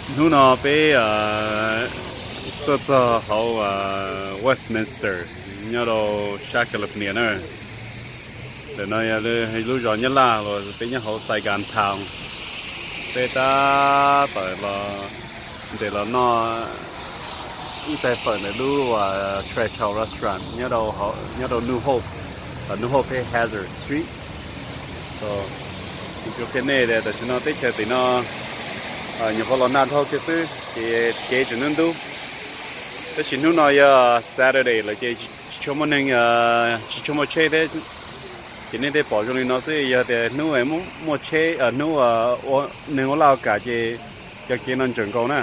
Hnub no peb tuaj txog hauv Westminster nyob rau sab California na. Ntawm no yog lub zos Nyab Laj los peb nyob hauv Saigon Town. Peb tab tom los ntes los noj ib tais fawm ntawm lub Trash Hole Restaurant nyob rau New Hope, New Hope thiab Hazard Street. Kuv qhia nej tias tam sim no teb chaws tim no nyuam qhuav los nag dhau kiag xwb ces kev tseem ntub ntub. Tab sis hnub no yog Saturday lawm ces tsis tshua muaj neeg, tsis tshua muaj tsheb thiab. Ces nej tej pom zoo li no xwb, yog tias hnub muaj tsheb, hnub neeg ua laj ua kam ces cov kev no ntseem nkaus na.